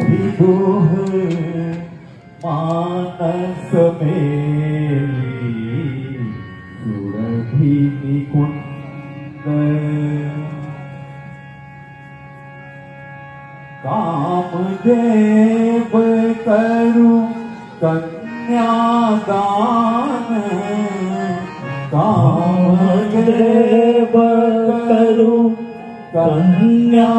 विदुह मानस मेली सुरभि निकुंज। कामदेव करु कन्यादान, कामदेव करु कन्यादान,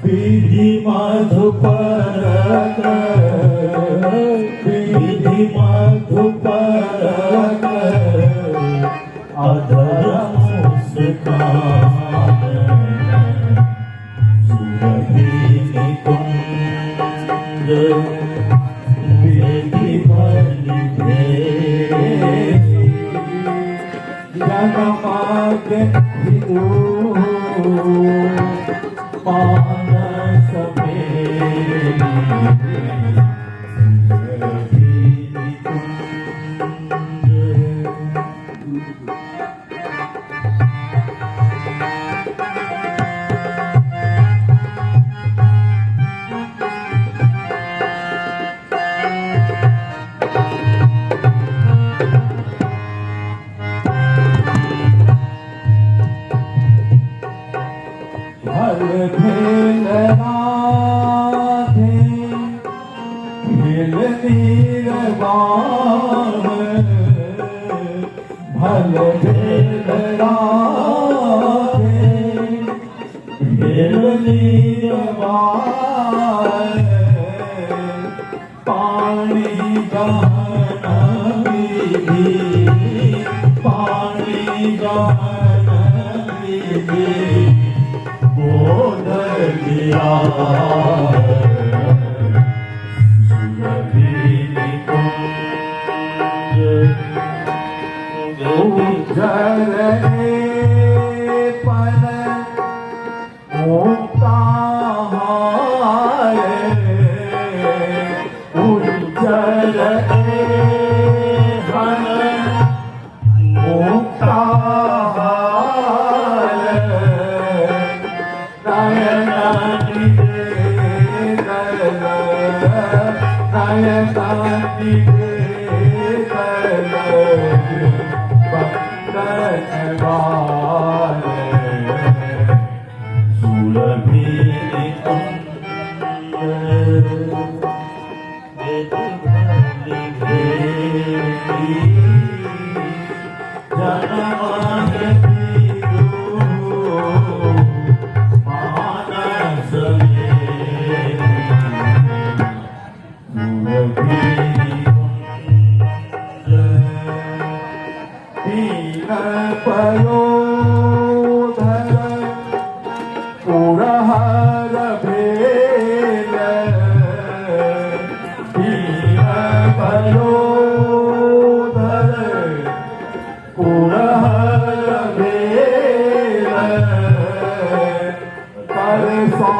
विधि मधुपर, विधि मधुपर अधर मुस्कान। सुरभि निकुंज विधि भली भेली, जनमाग विदु मानस मेली सुरभि निकुंज। भल भेल राधे भेल निर्वाण, भल भेल राधे भेल निर्वाण, पाणी गहन विधि, पाणी गहन विधि बोध लिया। सुरभि निकुंज उज्जर पन मुक्ताहार, उज्जर पन मुक्ताहार, नयन निवेदन, बंदन वार। सुरभि निकुंज विधि भली भेली, जनमाग विदु मानस मेली सुरभि निकुंज। दीन पयोधर पुरहर भेल, दीन पयोधर पुरहर भेल, कर सौ